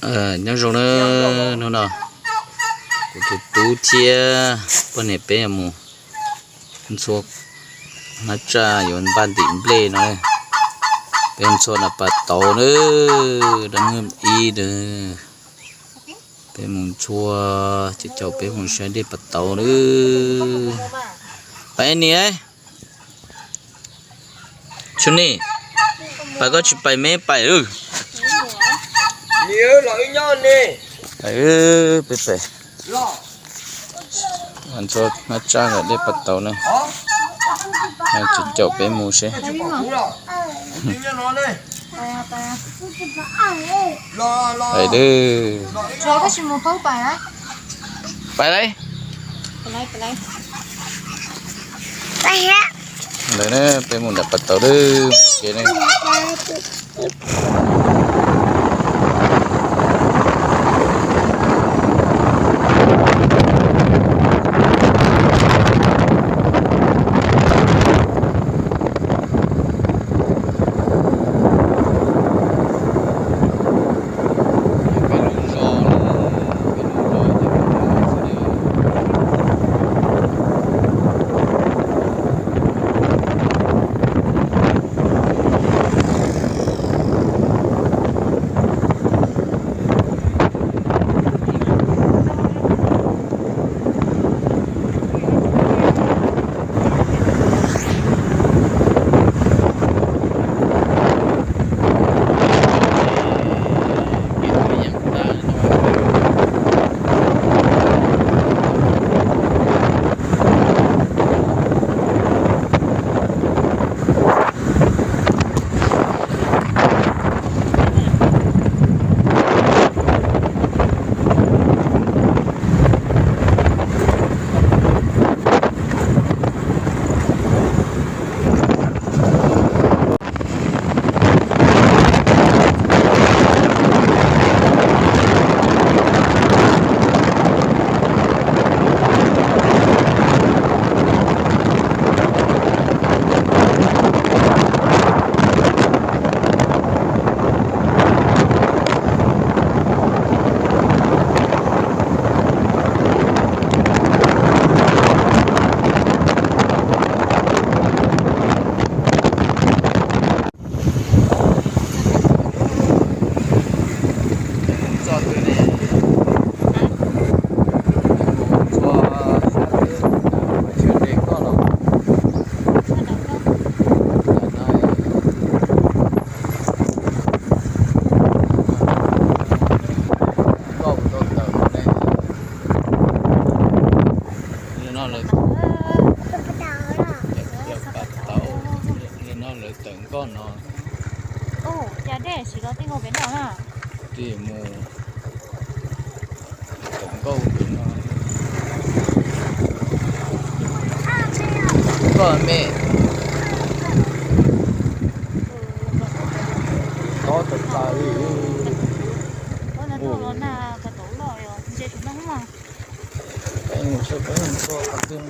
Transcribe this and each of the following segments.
Nyob zoo na, hnub no kuv tus tub thiab poj niam peb mus ntxhua hnab tsaj yuav npaj ntim nplej no. Peb ntxhua nram pas tauv na, dab ib na. Peb mus ntxhua, caum caum peb mus saib dej pas tauv na. Pais ni, Tsu Ni, pais koj tsis pais me pais. Peb pais ntxhua hnab tsaj nram dej pas tauv na, caum caum peb mus seb. Pais, pais lauj. Ntawd na, peb mus nram pas tauv lawm, mus ke ne. Li no lawv, li no lawv tawm nkoj no. Ua cas dej siv los tij nkaus pem no na? Tij mus tawm nkoj pem no. Nkoj me. Tob tawm tas li. Ua no na, pas tauv loj os, ntshe tsis noj mas. Peb mus saib peb mus txog qhov twg.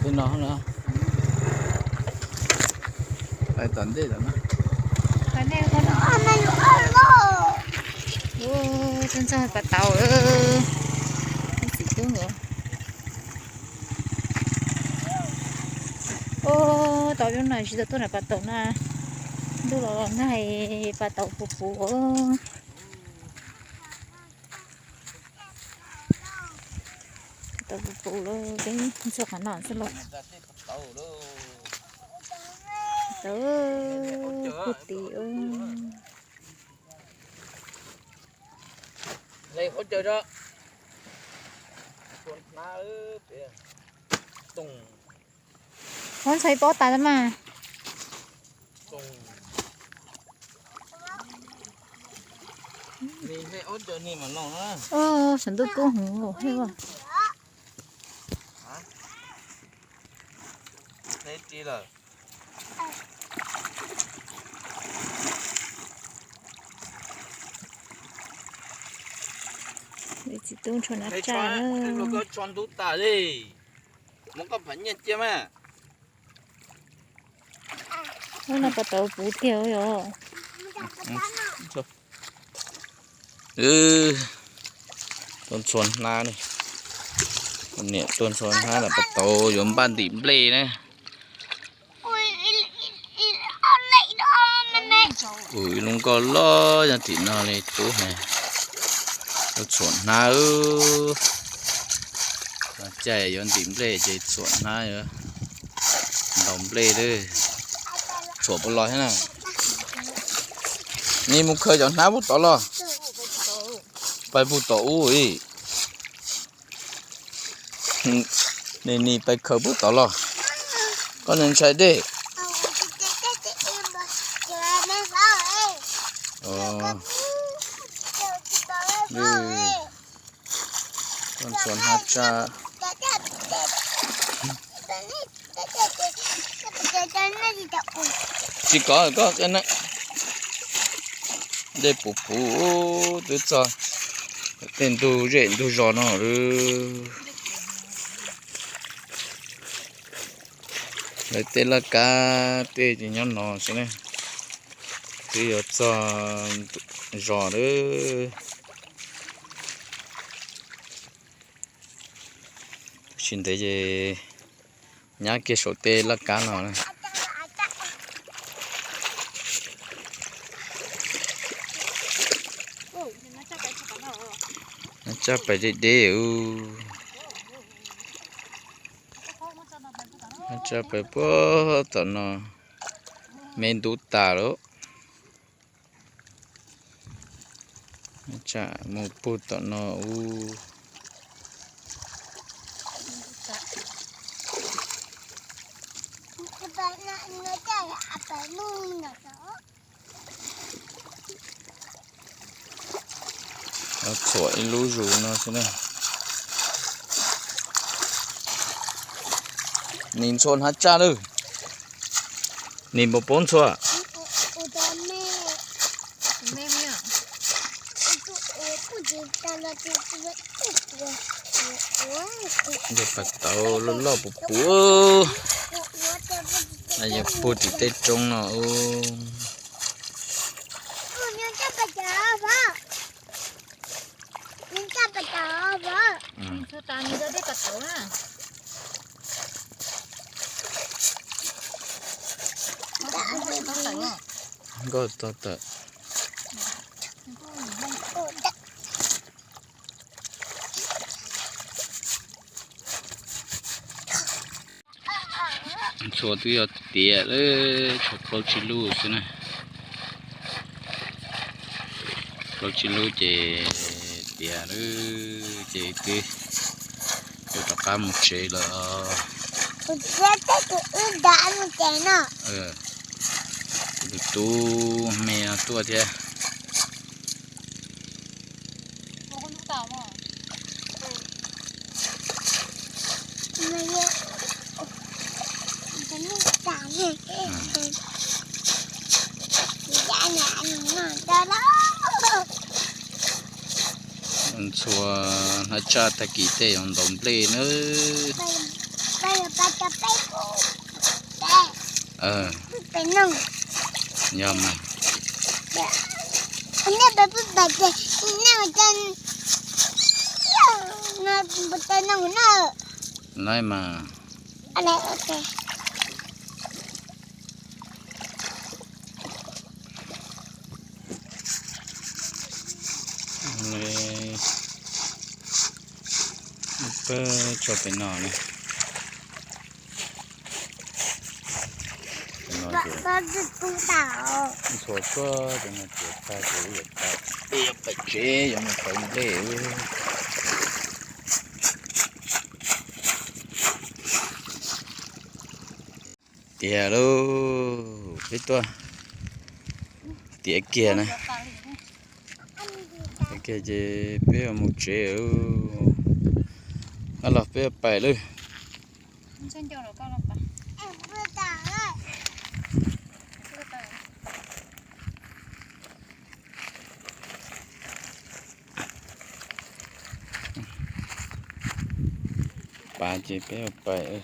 Peb no na. Pais tom ntej tom na. Ua, txog pas tauv. Txiv tub nkawd. Ua, tau yub na tsis tau tuaj nram pas tauv na. Ntuj los los nag, pas tauv puv puv. Tau puv puv lawm, peb ntxhua qhov no xwb los. Tau puv tim. Muab ntxhais pob tas mas. Saum ntuj kub hwv heej. Txiv tub ntshua na tsa. Muab koj phav nyiaj cia mas. Ub, no pas tauv puv tiag yom. Tuaj ntxhua hnab ne, niam tuaj ntxhua hnab lam pab tauv yuav npaj ntim nplej na. Ib lub nkoj loj nyob tim no li tub he. Tuaj ntxhua hnab, caij yuav ntim nplej ces ntxhua hnab, ntaus nplej lawm. Ntxhua puas los thiab na? Nim mus khaws cov hnab puag tod los. Pais puag tod ub ib. Nim nim pais khaws puag tod los. Koj ntshai dej. Koj ntxhua hnab tsaj. Tsis kov koj, dej puv puv twb txog tej ntug zej ntug zos no. Lawv tej laj kab tej ces nyob no xwb ne, twb yuav txog zos lawm. Tsis ntev ces nyab kiag saum tej laj kab no. Tsaj pais deb deb. Tsaj pais puag tom no, me ntub tas lawm. Tsam mus puag tom no ub. Txhuam ib lub zus no xwb na. Nim ntxhua hnab tsaj lawm. Nim puas paub ntxhua? Ntawm pas tauv loj loj puv puv. Yog puag tim tej roob no. Nkauj tau tawm. Ntxhua twb yog tiav lawm, tshuav plaub tsib lub xwb na. Plaub tsib lub ces tiav lawm ces twb yuav rov qab mus tsev lawm. Tus tub me no tuaj thiab. Ntxhua hnab tsaj tag kis tej yuav ntaus nplej nawb. Yog mas. Nai mas. Peb tso pem no na. Ntxhua tsuag ces no tiav tag ces wb yuav pais tsev yuav mus tauv nplej. Tiav lauj, peb tuaj tiav kiag na. Tiav kiag ces peb yuav mus tsev. Los peb yuav pais lawm. Pas ces peb yuav pais.